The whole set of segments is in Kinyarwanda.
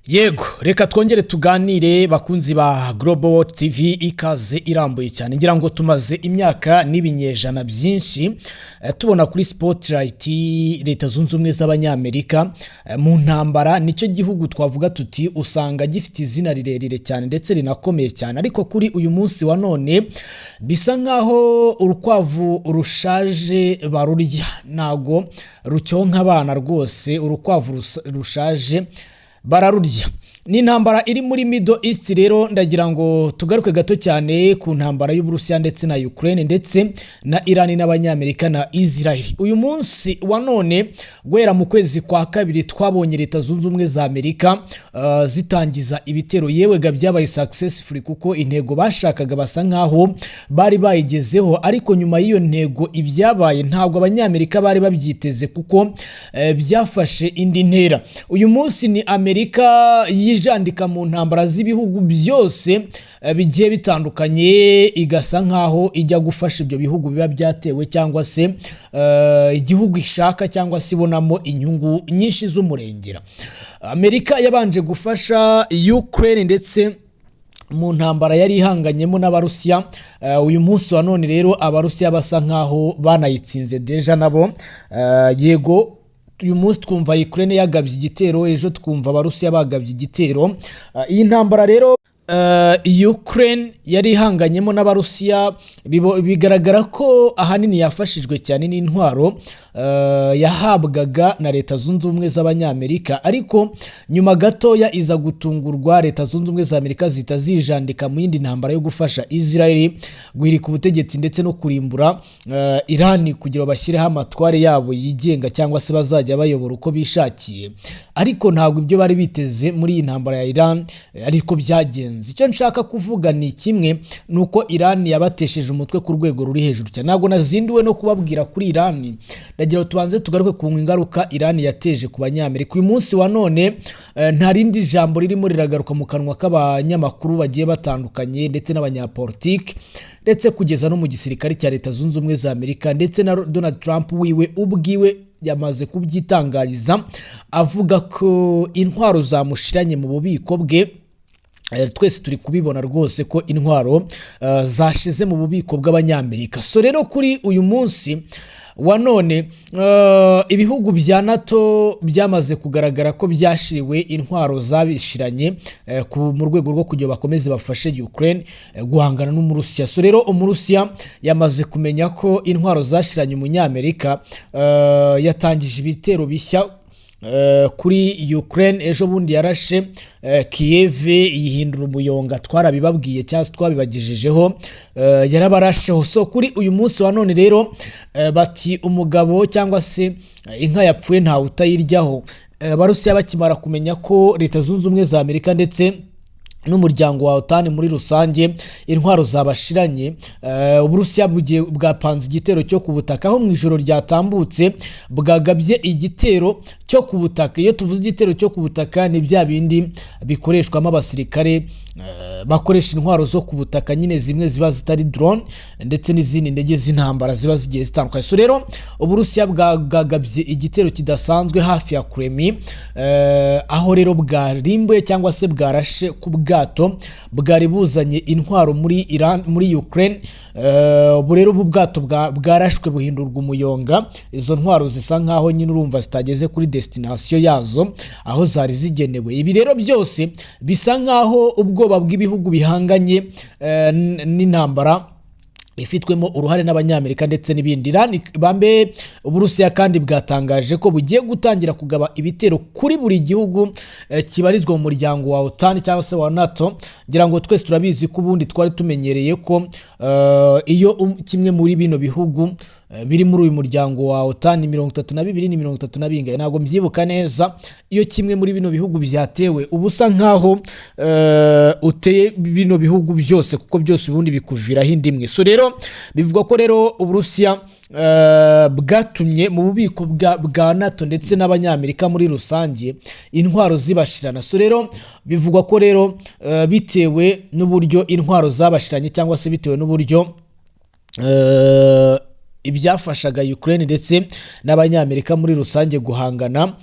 Yego, reka twongere tuganire, bakunzi ba Global TV. Ikaze irambuye cyane. Ngira ngo tumaze imyaka n'ibinyejana byinshi tubona kuri spotlight Leta Zunze Ubumwe z'Abanyamerika mu ntambara. Nicyo gihugu twavuga tuti usanga gifite izina rirerire cyane ndetse rinakomeye cyane, ariko kuri uyu munsi wa none bisa nkaho urukwavu rushaje barurya, ntago rucyonka abana rwose. Urukwavu rushaje bararurya. Ni intambara iri muri Middle East. Rero ndagira ngo tugaruke gato cyane ku ntambara y'Uburusiya ndetse na Ukraine ndetse na Iran n'Abanyamerika na Israel. Uyu munsi wa none, guhera mu kwezi kwa kabiri, twabonye Leta Zunze Ubumwe za Amerika zitangiza ibitero. Yewe ga, byabaye successful kuko intego bashakaga basa nkaho bari bayigezeho, ariko nyuma y'iyo ntego ibyabaye ntabwo Abanyamerika bari babyiteze kuko byafashe indi ntera. Uyu munsi ni Amerika yijandika mu ntambara z'ibihugu byose bigiye bitandukanye, igasa nkaho ijya gufasha ibyo bihugu biba byatewe cyangwa se igihugu ishaka cyangwa se ibonamo inyungu nyinshi z'umurengera. Amerika yabanje gufasha Ukraine ndetse mu ntambara yari ihanganyemo n'Abarusiya. Uyu munsi wa none rero Abarusiya basa nkaho banayitsinze déjà nabo. Yego, uyu munsi twumva Ukraine yagabye igitero, ejo twumva Abarusiya bagabye igitero. Iyi ntambara rero Ukraine yari ihanganyemo n'Abarusiya bigaragara ko ahanini yafashijwe cyane n'intwaro yahabwaga na Leta Zunze Ubumwe z'Abanyamerika, ariko nyuma gatoya iza gutungurwa, Leta Zunze Ubumwe za Amerika zihita zijandika mu yindi ntambara yo gufasha Israel guhirika ubutegetsi ndetse no kurimbura Iran kugira bashyireho amatware yabo yigenga cyangwa se bazajya bayobora uko bishakiye. Ariko ntabwo ibyo bari biteze muri iyi ntambara ya Iran ariko byagenze. Icyo nshaka kuvuga ni kimwe, ni uko Iran yabatesheje umutwe ku rwego ruri hejuru cyane. Ntabwo nazinduwe no kubabwira kuri Iran, ndagira ngo tubanze tugaruke ku ngaruka Iran yateje ku Banyamerika. Uyu munsi wa none nta rindi jambo ririmo riragaruka mu kanwa k'abanyamakuru bagiye batandukanye ndetse n'abanyapolitiki ndetse kugeza no mu gisirikare cya Leta Zunze Ubumwe za Amerika, ndetse na Donald Trump wiwe ubwiwe yamaze kubyitangariza, avuga ko intwaro zamushiranye mu bubiko bwe. Twese turi kubibona rwose ko intwaro zashize mu bubiko bw'Abanyamerika. So rero kuri uyu munsi wa none ibihugu bya NATO byamaze kugaragara ko byashiriwe intwaro zabishiranye mu rwego rwo kugira bakomeze bafashe Ukraine guhangana n'Umurusiya. So rero Umurusiya yamaze kumenya ko intwaro zashiranye Umunyamerika, yatangije ibitero bishya kuri Ukraine. Ejo bundi yarashe Kiev yihindura umuyonga, twarabibabwiye cyangwa se twabibagejejeho, yarabarasheho. So kuri uyu munsi wa none rero bati umugabo cyangwa se inka yapfuye ntawe utayiryaho. Abarusiya bakimara kumenya ko Leta Zunze Ubumwe za Amerika ndetse n'umuryango wa OTAN muri rusange intwaro zabashiranye, Uburusiya bugiye bwapanze igitero cyo ku butaka, aho mu ijoro ryatambutse bwagabye igitero cyo ku butaka. Iyo tuvuze igitero cyo ku butaka, ni bya bindi bikoreshwamo abasirikare bakoresha intwaro zo ku butaka nyine, zimwe ziba zitari drone ndetse n'izindi ndege z'intambara ziba zigiye zitandukanye. So rero Uburusiya bwagabye igitero kidasanzwe hafi ya Crimea, aho rero bwarimbuye cyangwa se bwarashe ku bwato bwari buzanye intwaro muri Iran, muri Ukraine. Ubu rero ubu bwato bwarashwe buhindurwa umuyonga. Izo ntwaro zisa nkaho nyine urumva zitageze kuri destination yazo aho zari zigenewe. Ibi rero byose bisa nkaho ubwoba bw'ibihugu bihanganye n'intambara ifitwemo uruhare n'Abanyamerika ndetse n'ibindi. Iran bambe Uburusiya kandi bwatangaje ko bugiye gutangira kugaba ibitero kuri buri gihugu kibarizwa mu muryango wa OTAN cyangwa se wa NATO. Ngira ngo twese turabizi ko ubundi twari tumenyereye ko iyo kimwe muri bino bihugu biri muri uyu muryango wa OTAN, 32 ni 30 na bingahe, ntabwo mbyibuka neza, iyo kimwe muri bino bihugu byatewe uba usa nkaho uteye bino bihugu byose, kuko byose ubundi bikuviraho indi imwe. So rero bivugwa ko rero Uburusiya bwatumye mu bubiko bwa NATO ndetse n'Abanyamerika muri rusange intwaro zibashirana. So rero bivugwa ko rero bitewe n'uburyo intwaro zabashiranye cyangwa se bitewe n'uburyo ibyafashaga Ukraine ndetse n'Abanyamerika muri rusange guhangana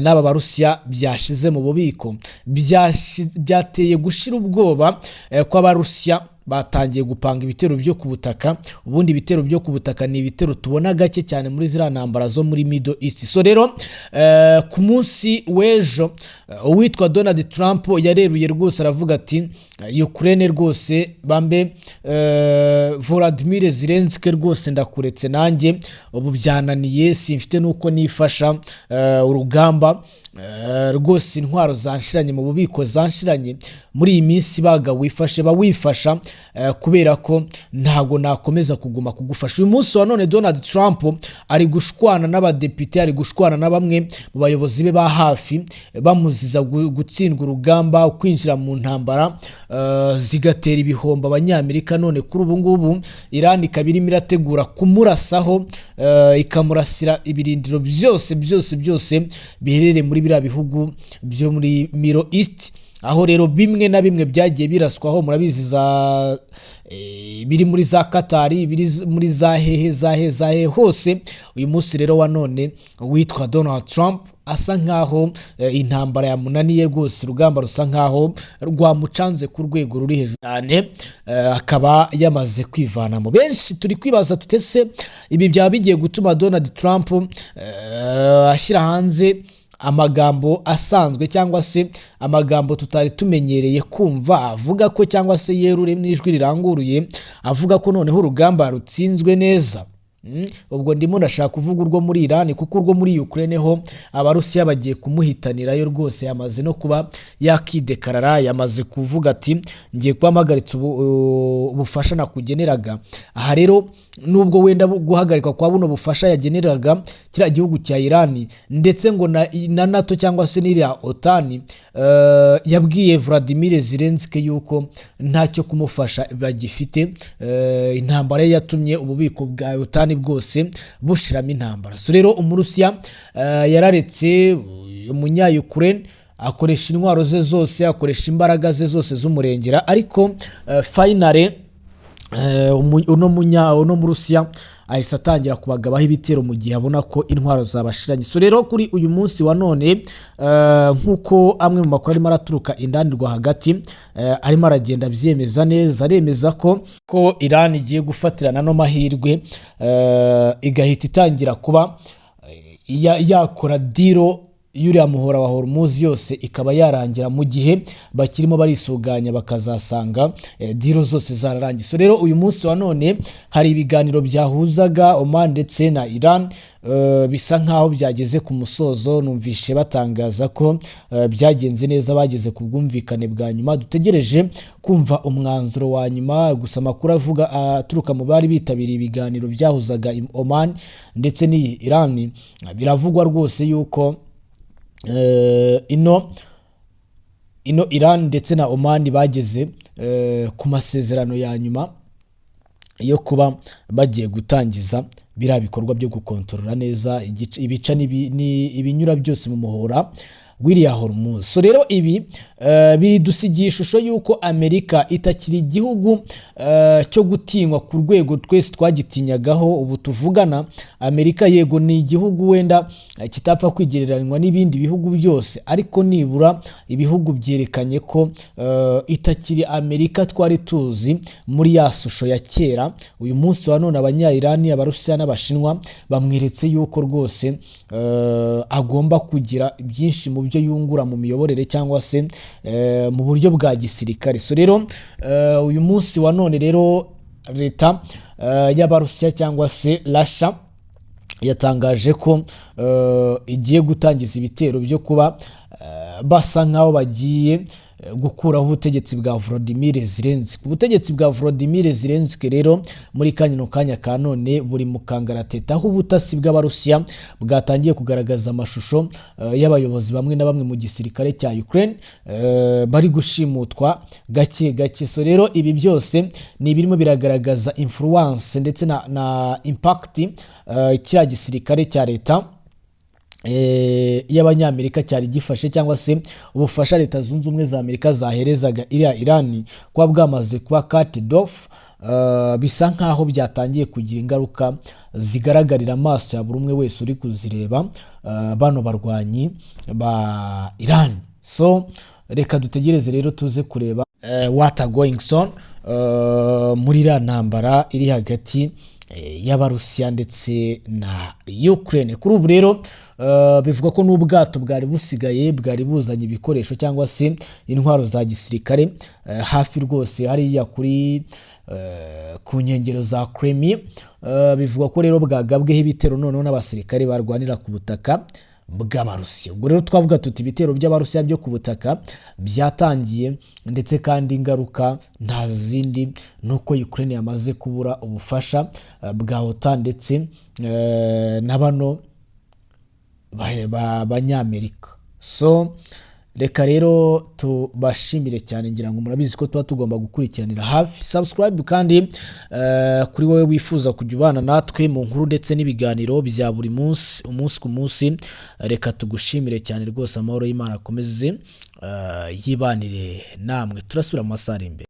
n'aba Barusiya byashize mu bubiko. Byateye gushira ubwoba kw'Abarusiya, batangiye gupanga ibitero byo ku butaka. Ubundi ibitero byo ku butaka ni ibitero tubona gake cyane muri ziriya ntambara zo muri Middle East. So rero ku munsi w'ejo uwitwa Donald Trump yareruye rwose, aravuga ati: "Ukraine rwose, bambe Volodymyr Zelensky, rwose ndakuretse, nanjye ubu byananiye, simfite nuko nifasha urugamba rwose, intwaro zanshiranye mu bubiko, zanshiranye muri iyi minsi. Baga wifashe, bawifasha, kubera ko ntabwo nakomeza kuguma kugufasha." Uyu munsi wa none Donald Trump ari gushwana n'abadepite, ari gushwana na bamwe mu bayobozi be ba hafi, bamuziza gutsindwa urugamba, kwinjira mu ntambara zigatera ibihombo Abanyamerika. None kuri ubu ngubu Iran ikaba irimo irategura kumurasaho, ikamurasira ibirindiro byose byose byose biherereye muri biriya bihugu byo muri Middle East, aho rero bimwe na bimwe byagiye biraswaho, murabizi, za biri muri za Katari, biri muri za hehe, za he, za he hose. Uyu munsi rero wa none witwa Donald Trump asa nkaho intambara yamunaniye rwose, urugamba rusa nkaho rwamucanze ku rwego ruri hejuru cyane, akaba yamaze kwivanamo. Benshi turi kwibaza tutese ibi byaba bigiye gutuma Donald Trump ashyira hanze amagambo asanzwe cyangwa se amagambo tutari tumenyereye kumva, avuga ko cyangwa se yerure n'ijwi riranguruye avuga ko noneho urugamba rutsinzwe neza. Ubwo ndimo ndashaka kuvuga urwo muri Iran, kuko urwo muri Ukraine ho Abarusiya bagiye kumuhitanirayo rwose. Yamaze no kuba yakidekarara, yamaze kuvuga ati: "Ngiye kuba mpagaritse ubufasha nakugeneraga." Aha rero nubwo wenda guhagarikwa kwa buno bufasha yageneraga kiriya gihugu cya Iran, ndetse ngo na NATO cyangwa se n'iriya OTAN yabwiye Vladimir Zelensky yuko ntacyo kumufasha bagifite, intambara ye yatumye ububiko bwa OTAN bwose bushiramo intambara. So rero Umurusiya yararetse umunya Ukraine akoresha intwaro ze zose, akoresha imbaraga ze zose z'umurengera, ariko finally uno Murusiya ahise atangira kubagabaho ibitero mu gihe abona ko intwaro zabashiranye. So rero kuri uyu munsi wa none, nk'uko amwe mu makuru arimo araturuka indanirwa hagati arimo aragenda abyemeza neza, aremeza ko Iran igiye gufatirana no mahirwe, igahita itangira kuba yakora deal y'uriya muhora wa Hormuz yose ikaba yarangira mu gihe bakirimo barisuganya, bakazasanga deal zose zararangiye. So rero uyu munsi wa none hari ibiganiro byahuzaga Oman ndetse na Iran, bisa nkaho byageze ku musozo. Numvishe batangaza ko byagenze neza, bageze ku bwumvikane bwa nyuma, dutegereje kumva umwanzuro wa nyuma. Gusa amakuru avuga aturuka mu bari bitabiriye ibiganiro byahuzaga Oman ndetse n'iyi Iran, biravugwa rwose yuko ino Iran ndetse na Oman bageze ku masezerano ya nyuma yo kuba bagiye gutangiza biriya bikorwa byo gukontorora neza ibica ibinyura byose mu muhora w'iriya Hormuz. So rero ibi bidusigiye ishusho y'uko Amerika itakiri igihugu cyo gutinywa ku rwego twese twagitinyagaho. Ubu tuvugana Amerika yego ni igihugu wenda kitapfa kwigereranywa n'ibindi bihugu byose, ariko nibura ibihugu byerekanye ko itakiri Amerika twari tuzi muri ya shusho ya kera. Uyu munsi wa none Abanya-Irani, Abarusiya n'Abashinwa bamweretse yuko rwose agomba kugira byinshi mu byo yungura mu miyoborere cyangwa se mu buryo bwa gisirikare. So rero uyu munsi wa none rero leta y'Abarusiya cyangwa se Russia yatangaje ko igiye gutangiza ibitero byo kuba basa nkaho bagiye gukuraho ubutegetsi bwa Volodymyr Zelensky. Ubutegetsi bwa Volodymyr Zelensky rero muri kano kanya ka none buri mu kangaratete, aho ubutasi bw'Abarusiya bwatangiye kugaragaza amashusho y'abayobozi bamwe na bamwe mu gisirikare cya Ukraine bari gushimutwa gake gake. So rero ibi byose ni ibirimo biragaragaza influence ndetse na impact kiriya gisirikare cya leta y'Abanyamerika cyari gifashe, cyangwa se ubufasha Leta Zunze Ubumwe za Amerika zaherezaga iriya Irani kuba bwamaze kuba cut off, bisa nkaho byatangiye kugira ingaruka zigaragarira amaso ya buri umwe wese uri kuzireba, bano barwanyi ba Iran. So reka dutegereze rero tuze kureba what are going on muri iriya ntambara iri hagati y'Abarusiya ndetse na Ukraine. Kuri ubu rero bivugwa ko n'ubwato bwari busigaye bwari buzanye ibikoresho cyangwa se intwaro za gisirikare hafi rwose hariya kuri ku nkengero za Crimea, bivugwa ko rero bwagabweho ibitero noneho n'abasirikare barwanira ku butaka bw'Abarusiya. Ubwo rero twavuga tuti ibitero by'Abarusiya byo ku butaka byatangiye, ndetse kandi ingaruka nta zindi nuko Ukraine yamaze kubura ubufasha bwa OTAN ndetse na bano Banyamerika. So reka rero tubashimire cyane. Ngira ngo murabizi ko tuba tugomba gukurikiranira hafi. Subscribe kandi kuri wowe wifuza kujya ubana natwe mu nkuru ndetse n'ibiganiro bya buri munsi, umunsi ku munsi. Reka tugushimire cyane rwose. Amahoro y'Imana akomeze yibanire namwe. Turasubira mu masaha ari imbere.